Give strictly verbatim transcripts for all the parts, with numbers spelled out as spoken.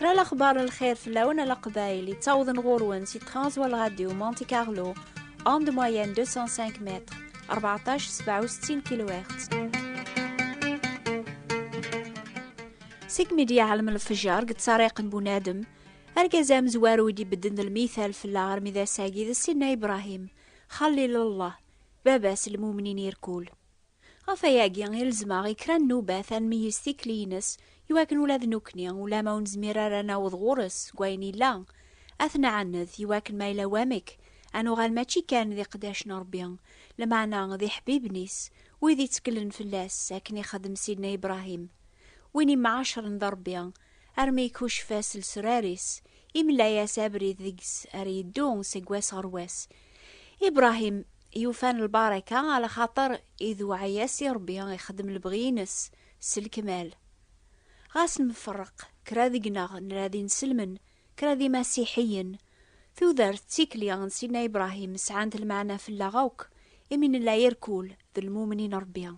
Lexbar n lxir fell-awen a Leqbayel, yettawḍen ɣur-wen si tɣanẓwa n Radio Monte Carlo, onde moyenne deux cent cinq mètres, rbeɛṭac sebɛa u settin kilohertz. Segmi d-yeɛlem lefjer deg ṭṭariq n bunadem, argaz amezwaru i d-ibedden d lmital fell-aɣ armi d ass-agi d Sidna Ibrahim, xalil n Allah, baba-s n lmumnin irkul. Ɣef wayagi i lezmeɣ i kra n nnubat ad nmeyyez tikli-ines, iwakken ula d nekkni, ulama ur nezmir ara ad naweḍ ɣur-s deg wayen illa, ad t-nɛaned, iwakken ma yella wamek, ad nuɣal mačči kan d iqeddacen n Ṛebbi, lameɛna d iḥbiben-is, wid itteklen fell-as, akken ixeddem Sidna Ibrahim, win imɛacren d Ṛebbi, armi ikucef-as lesrar-is, imla-yas abrid deg-s ara yeddu seg wass ɣer wass. Ibrahim yufan lbaraka, ala xaṭer idewɛa-yas i Ṛebbi, ixeddem lebɣi-ines s lekmal. Ɣas nferreq, kra deg-neɣ nella d inselmen, kra d imasiḥiyen, tudert d tikli n Sidna Ibrahim sɛant lmeɛna fell-aɣ akk, imi nella irkul d lmumnin n Ṛebbi.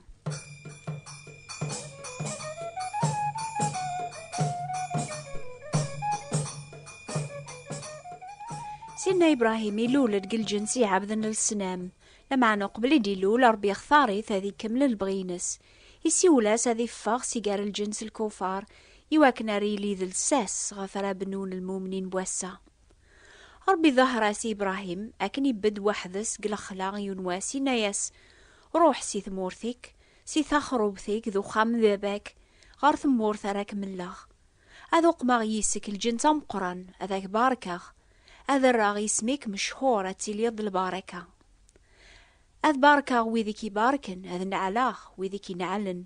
Sidna Ibrahim ilul-d deg lǧens iɛebden lesnam, lameɛna uqbel i d-ilul, Ṛebbi ixtar-it ad ikemmel lebɣi-ines. Isiwel-as ad iffeɣ si gar lǧens lkufar, iwakken ar yili d lsas ɣef ara bennun lmumnin n wass-a. Ṛebbi ḍaher-as i Ibrahim akken ibedd weḥd-s deg lexla yiwen wass, yenna-yas: "Ruḥ si tmurt-ik, si taxrubt-ik d uxxam n baba-k, ɣer tmurt ara k-melleɣ. Ad uqmeɣ yis-k lǧens ameqqran, ad ak-barkeɣ. Ad rreɣ isem-ik mechuṛ, ad tiliḍ d lbaraka. Ad barkeɣ wid i k-ibarken, ad neɛleɣ wid i k-ineɛlen.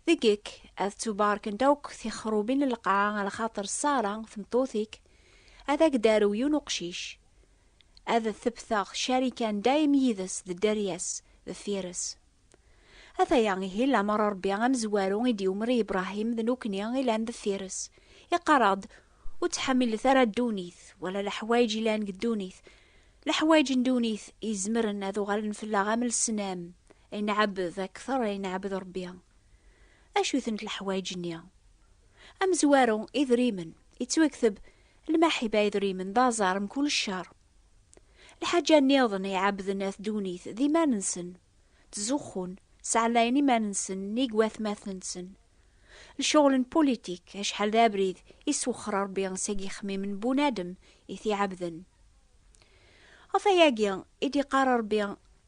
Deg-k ad ttubarkent akk tixrubin n lqaɛa, alaxaṭer Ṣara, tmeṭṭut-ik, ad ak-d-arew yiwen uqcic. Ad tebteɣ carikan dayem yid-s d dderya-s deffir-s." Ataya ihi lamer Ṛebbi amezwaru i d-yumer i Ibrahim d nekkni i llan deffir-s. Iqqar-aɣ-d: "Ur ttḥamilet ara ddunit, wala leḥwayeǧ i llan deg ddunit. Leḥwayeǧ n ddunit izemren ad uɣalen fell-aɣ am lesnam, ay nɛebbed akter ay nɛebbed Ṛebbi." Acu-tent leḥwayeǧ-nni? Amezwaru, idrimen. Ittwakteb: "Lmaḥiba idrimen d aẓar mkul ccer." Lḥaǧa nniḍen i iɛebden at ddunit d iman-nsen. Ttzuxxun, sɛellayen iman-nsen nnig watmaten-nsen. Lecɣel n politik, acḥal d abrid i swexxer Ṛebbi seg yixemmimen n bunadem i t-iɛebden. Ɣef ayagi i d-iqqar Ṛebbi: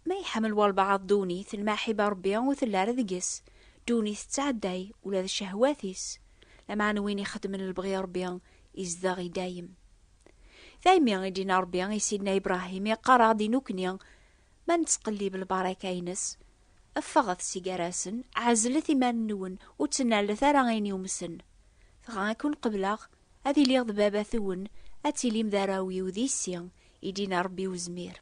"Ma iḥemmel walbeɛḍ ddunit, lmaḥiba Ṛebbi ur telli ara deg-s. Ddunit tettɛedday ula d ccehwat-is. Lameɛna win ixeddmen lebɣi Ṛebbi izdeɣ i dayem." Daymi i d-yenna Ṛebbi i Sidna Ibrahim, iqqar-aɣ-d i nukni, ma nettqellib lbaraka-ines: "Ffɣet si gar-asen, ɛezlet iman-nwen, ur ttnallet ara ayen yumsen. Dɣa ad ken-qebleɣ, ad iliɣ d baba-twen, ad tilim d arraw-iw di si", i d-yenna Ṛebbi uzmir.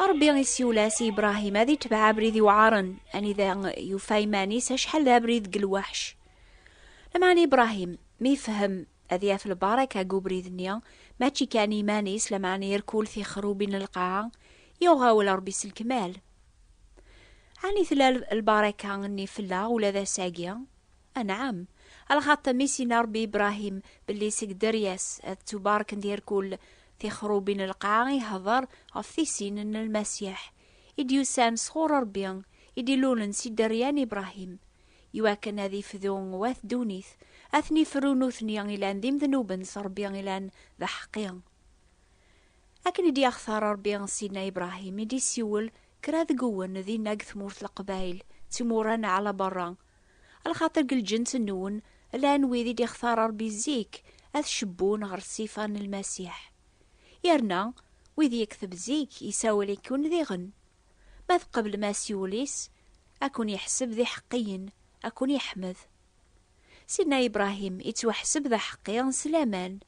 Ṛebbi isiwel-as i Ibrahim ad itbeɛ abrid iweɛṛen, anida yufa iman-is acḥal d abrid deg lweḥc. Lameɛna Ibrahim mi yefhem ad yaf lbaraka deg ubrid-nni, mačči kan iman-is, lameɛna irkul tixrubin n lqaɛa, yuɣ awal Ṛebbi s lekmal. Ɛni tella l-, lbaraka-nni fell-aɣ ula d ass-agi? Anɛam, alaxaṭer mi s-yenna Ṛebbi i Ibrahim belli seg dderya-s ad ttubarkent irkul tixrubin n lqaɛa, ihder ɣef tisin n Lmasiḥ i d-yusan sɣur Ṛebbi, i d-ilulen si dderya n Ibrahim, iwakken ad ifdu wat ddunit, ad ten-ifru nutni ilan d imednuben s Ṛebbi ilan d aḥeqqi. Akken i d-yaxtar Ṛebbi Sidna Ibrahim, i d-isiwel kra deg-wen dinna deg tmurt Leqbayel, d timura n ɛla berra, alaxaṭer deg lǧens-nwen llan wid i d-ixtar Ṛebbi zik ad cebbun ɣer ṣṣifa n Lmasiḥ. Yerna wid yekteb zik isawel-iken diɣen. Ma tqeblem asiwel-is, ad ken-yeḥseb d iḥeqqiyen, ad ken-yeḥmed. Sidna Ibrahim ittwaḥseb d aḥeqqi s laman.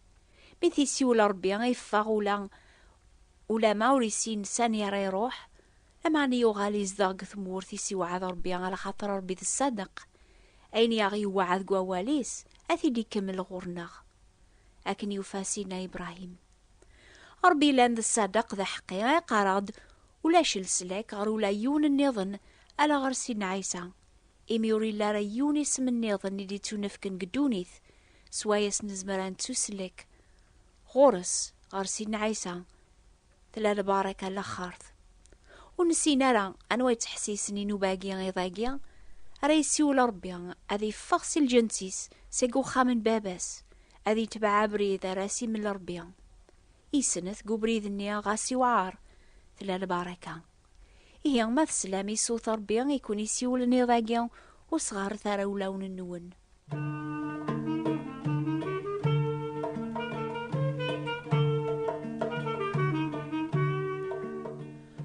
Mi t-isiwel Ṛebbi, iffeɣ ula, ulama ur issin sani ara iruḥ, lameɛna yuɣal izdeɣ deg tmurt i s-iwɛed Ṛebbi, alaxaṭer Ṛebbi d ṣṣadeq. Ayen i aɣ-yewɛed deg wawal-is, ad t-id-ikemmel ɣur-neɣ. Akken yufa Sidna Ibrahim. Ṛebbi yellan d ṣṣadeq d aḥeqqi, iqqar-aɣ-d: Ulac leslak ɣer ula yiwen nniḍen ala ɣer Sidna Ɛisa, imi ur yelli ara yiwen isem nniḍen i d-ittunefken deg ddunit swayes nezmer ad nettuslek. Ɣur-s, ɣer Sidna Ɛisa, tella lbaraka n laxert. Ur nessin ara anwa yettḥessisen i nnuba-agi iḍ-agi ara yessiwel Ṛebbi ad iffeɣ si lǧens-is, seg uxxam n baba-s, ad itbeɛ abrid ara s-imel Ṛebbi. Isnet deg ubrid-nni ɣas iwɛer, tella lbaraka. Ihi ma teslam i ṣṣut Ṛebbi i kun-isiwlen iḍ-agi, ur sɣaret ara ulawen-nwen.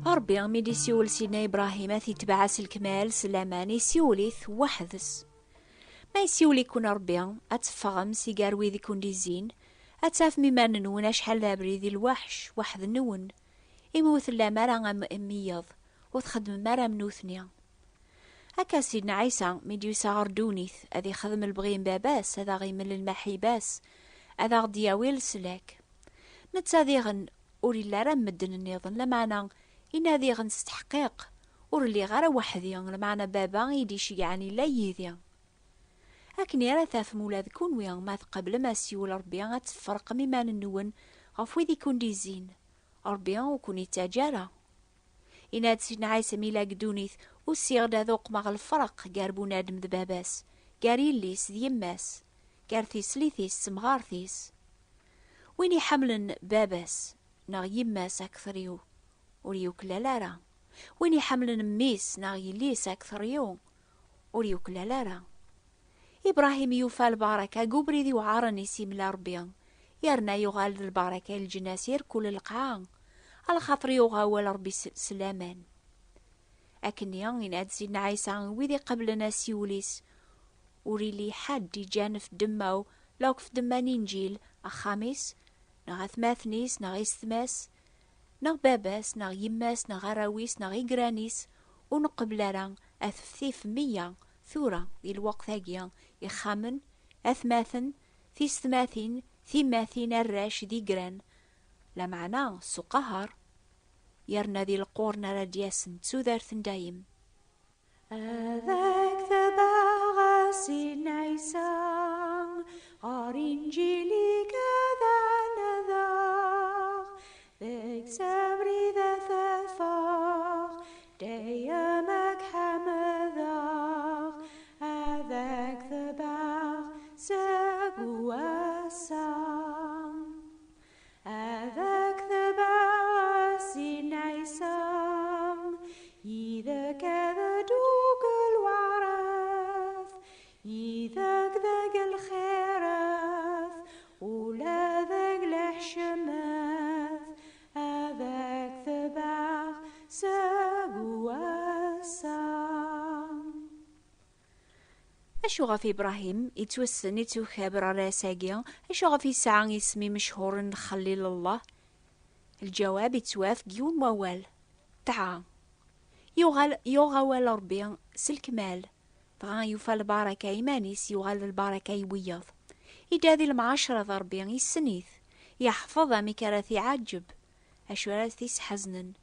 Ṛebbi mi d-isiwel Sidna Ibrahim ad t-itbeɛ s lekmal s laman, isiwel-it weḥd-s. Ma isiwel-iken Ṛebbi ad teffɣem si gar wid i kun-d-izzin, ad tafem iman-nwen acḥal d abrid i lweḥc weḥd-nwen, imi ur tellam ara am, am wiyaḍ, ur txeddmem ara am nutni. Akka Sidna Ɛisa mi d-yusa ɣer ddunit ad ixdem lebɣi n baba-s, ad aɣ-imel lmaḥiba-s, ad aɣ-d-yawi leslak. Netta diɣen ur illi ara am medden nniḍen, lameɛna inna diɣen s teḥqiq, ur lliɣ ara weḥd-i, lameɛna baba i yi-d-iceyyɛen illa yid-i. Akken ara tafem ula d kunwi ma tqeblem asiwel Ṛebbi ad tefreqem iman-nwen ɣef wid i kun-d-izzin. Ṛebbi ur kun-ittaǧǧa ara. Inna-d Sidna Ɛisa mi illa deg ddunit, usiɣ-d ad uqmeɣ lefreq gar bunadem d baba-s, gar yelli-s d yemma-s, gar tislit-is d temɣart-is. Win iḥemmlen baba-s neɣ yemma-s akter-iw, ur yuklal ara. Win iḥemmlen mmi-s neɣ yelli-s akter-iw, ur yuklal ara. Ibrahim yufa lbaraka deg ubrid iweɛren i s-imla Ṛebbi, yerna yuɣal d lbaraka i leǧnas irkul lqaɛa, alaxaṭer yuɣ awal Ṛebbi s, s laman. Akkenni, inna-d Sidna Ɛisa i wid iqeblen asiwel-is, ur illi ḥedd iǧǧan f ddemma-w, la akk f ddemma n Inǧil, axxam-is, neɣ atmaten-is, neɣ isetma-s, neɣ baba-s, neɣ yemma-s, neɣ arraw-is, neɣ igran-is, ur nqebbel ara ad teftif meyya tura di lweqt-agi ixxamen, atmaten, tisetmatin, timatin, arrac d igran, lameɛna s uqaher, yerna di lqurn ara d-yasen d tudert n dayem. Ad ak-tebɛeɣ a Sidna Ɛisa, ɣer Inǧil-ik ad anadeɣ, deg-s abrid ad tafeɣ, dayem ad k-ḥemdeɣ, ad ak-tebɛeɣ seg wass-a. Ad ak-tebɛeɣ a Sidna Ɛisa, yid-k ad dug lweɛrat, yid-k deg lxirat, ula deg leḥcemat, ad ak-tebɛeɣ seg wass-a. Acu ɣef Ibrahim ittwassen ittukaber ar ass-agi? Acu ɣef yesɛa isem imechuren Xellil Allah? Lǧawab ittwaf deg yiwen wawal: ṭṭaɛa. Yuɣal, yuɣ awal Ṛebbi s lekmal, dɣa yufa lbaraka iman-is, yuɣal d lbaraka i wiyaḍ. Idda di lemɛacra d Ṛebbi, issen-it, yeḥfeḍ amek ara t-iɛaǧeb, acu ara t-isḥeznen.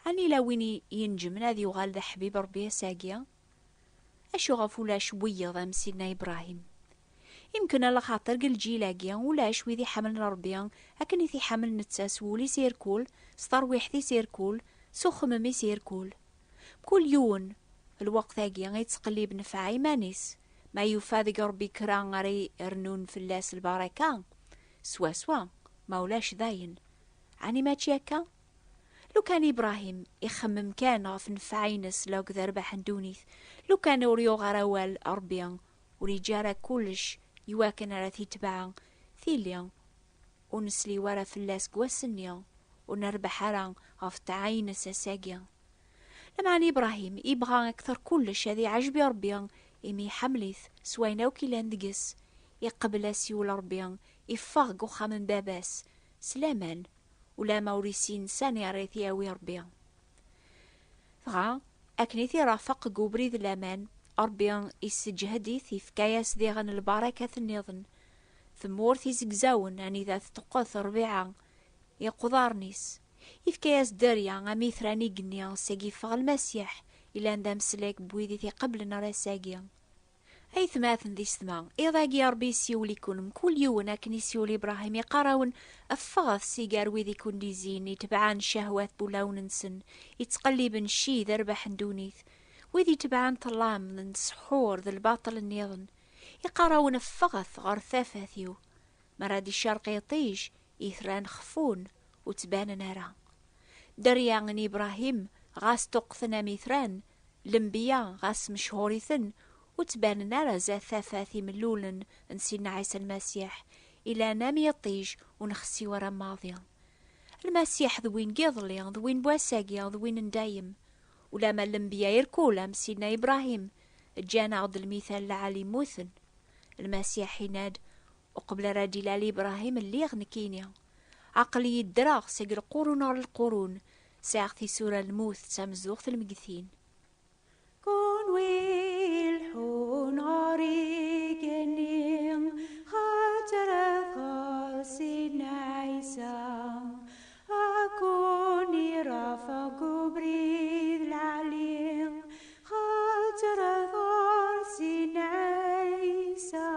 Ɛni la win i yenǧmen ad yuɣal d aḥbib Ṛebbi ass-agi? Acu ɣef ulac wiyeḍ am Sidna Ibrahim? Imken alaxaṭer deg lǧil-agi ulac wid iḥemmlen Ṛebbi akken i t-iḥemmel netta s wul-is irkul, s terwiḥt-is irkul, s uxemmem-is irkul. Mkul yiwen, lweqt-agi, ittqellib nnfeɛ iman-is. Ma yufa deg Ṛebbi kra ara irnun fell-as lbaraka, swaswa, ma ulac dayen. Ɛni mačči akka? Lukan Ibrahim ixemmem kan ɣef nnfeɛ-ines la akked rrbeḥ n ddunit, lukan ur yuɣ ara awal Ṛebbi, ur iǧǧa ara kullec iwakken ara t-itbeɛ tili, ur nesliw ara fell-as deg wass-nni, ur nerbeḥ ara ɣef ṭṭaɛa-ines ass-agi. Lameɛna Ibrahim ibɣa akter kullec ad iɛjeb i Ṛebbi, imi iḥemmel-it s wayen akk ilan deg-s, iqbel asiwel Ṛebbi, iffeɣ deg uxxam n baba-s s laman, ulama ur issin sani ara i t-yawi Ṛebbi. Dɣa, akken i t-irafeq deg ubrid n laman, Ṛebbi isseǧhed-it, ifka-yas diɣen lbarakat nniḍen. Tmurt izegzawen anida teṭṭeqqet ṛbiɛa iqḍarn-is, Yefka-yas dderya am itran igenni seg yeffeɣ Lmasiḥ, ilan d ameslak n wid i t-iqeblen ar ass-agi. Aytmaten d isetma, iḍ-agi Ṛebbi yessiwel-iken mkul yiwen akken yessiwel Ibṛahim, iqqar-awen: Ffɣet si gar wid i kun-d-izzin, itebɛen ccahwat n wulawen-nsen, ittqelliben cci d rrbeḥ n ddunit, wid itebɛen ṭṭlam n ssḥur d lbaṭel nniḍen. Iqqar-awen: Ffɣet ɣer tafat-iw. Mi ara d-icerq yiṭij, itran xfun, ur ttbanen ara. Dderya n Ibṛahim, ɣas ṭuqqten am itran, lenbiya, ɣas mechuṛ-iten, ur ttbanen ara zdat tafat imellulen n Sidna Ɛisa Lmasiḥ, ilan am yiṭij ur nxessi ara maḍi. Lmasiḥ d win n yiḍelli, d win n wass-agi, d win n dayem. Ulamma lenbiya irkul am Sidna Ibṛahim, ǧǧan-aɣ-d lmital lɛali mmuten. Lmasiḥ yenna-d: Uqbel ara d-ilal Ibṛahim, lliɣ nekkini. Aql-iyi ddreɣ seg lqurun ɣer lqurun, sɛiɣ tisura n lmut d tamezzuɣt n lmegtin. Kunwi lḥun ɣer igenni, xaṭer ɣer Sidna Ɛisa, a kun irafeɣ deg ubrid lɛali, xaṭer ɣer Sidna Ɛisa,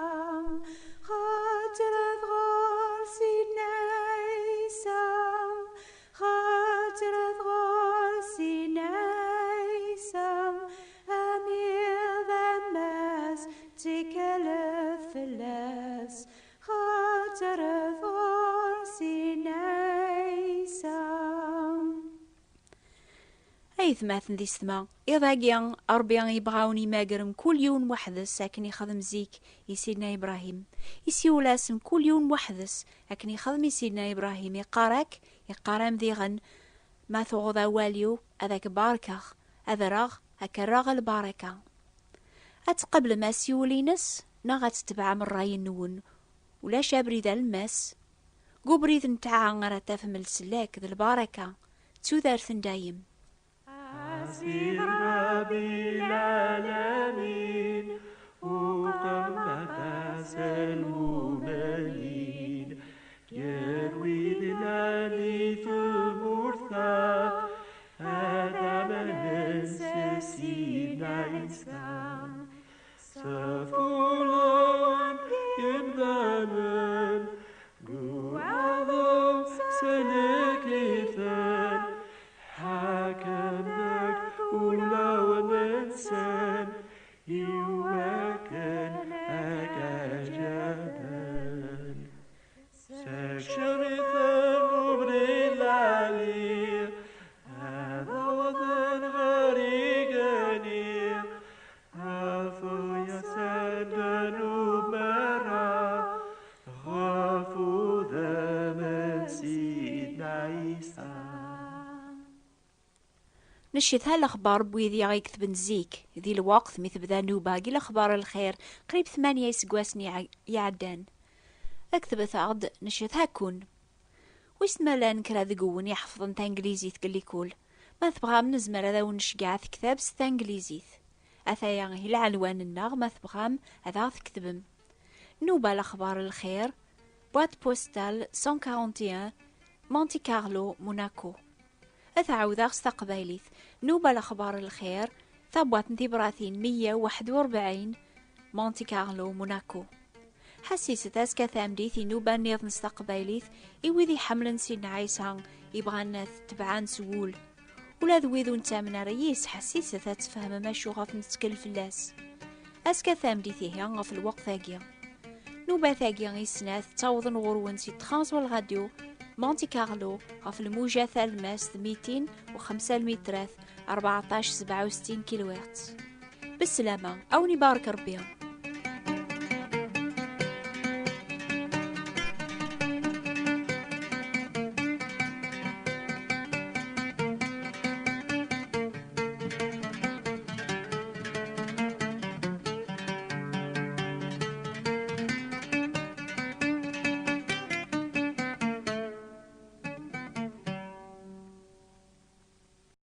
xaṭer ɣer Sidna Ɛisa, xaṭer ɣer Sidna Ɛisa, amiḍ ammas ttekkalet fell-as, xaṭer ɣer Sidna Ɛisa. Aytmaten d isetma, iḍ-agi Ṛebbi yebɣa ad wen-imager mkul yiwen weḥd-s akken ixdem zik i Sidna Ibṛahim. Isiwel-as mkul yiwen weḥd-s akken ixdem i Sidna Ibṛahim, iqqar-ak, iqqar-am diɣen: Ma tuɣeḍ awal-iw, ad ak-barkeɣ, ad rreɣ, ad k-rreɣ lbaraka. Ad tqeblem asiwel-ines neɣ ad tetebɛem ṛṛay-nwen? Ulac abrid alemmas. Deg ubrid n ṭṭaɛa ara tafem leslak d lbaraka, d tudert n dayem. Ḥasib Ṛebbi lɛalamin, uqem ɣef lmumenin, gar wid llan di tmurt-a, ad amnen s Sidna Ɛisa. Safulun imdanen, guɛden, sellek-iten, ḥakem deg ulawen-nsen, iwakken ad k-ɛǧaben. Sekcem-iten ubrid lɛali, ad awḍen ɣer igenni, ɛfu-yasen ddnub merra, ɣef udem n Sidna Ɛisa. Ncedha lexbar n wid i aɣ-iketben zik, di lweqt mi tebda nnuba deg lexbar n lxir, qrib tmanya iseggasen iɛ-, iɛeddan. Ktbet-aɣ-d, ncedha-ken. Wissen ma llan kra deg-wen iḥefḍen tanglizit deg likul? Ma tebɣam, nezmer ad awen-nceggeɛ ad tektab s tanglizit. Ataya ihi lɛelwan-nneɣ, ma tebɣam ad aɣ-tketbem. Nnuba lexbar n lxir, boîte postale cent quarante et un, Monte Carlo, Monaco. Ad ɛawdeɣ s taqbaylit: Nnuba lexbar n lxir, tabwaṭ n tibratin meyya u waḥed u rebɛin, Monte Carlo, Monaco. Ḥessiset azekka tameddit i nnuba nniḍen s taqbaylit i wid iḥemmlen Sidna Ɛisa, ibɣan ad t-tebɛen s wul. Ula d wid ur nettamen ara yis, ḥessiset ad tfehmem acu ɣef nettkel fell-as. Azekka tameddit ihi ɣef lweqt-agi. Nnubat-agi i snat ttawḍen ɣur-wen si Transworld Radio Monte Carlo ɣef lmuja talemmast mitin u xemsa lmitrat, rbeɛṭac sebɛa u settin kilohertz. Beslama, a wen-ibarek Rebbi.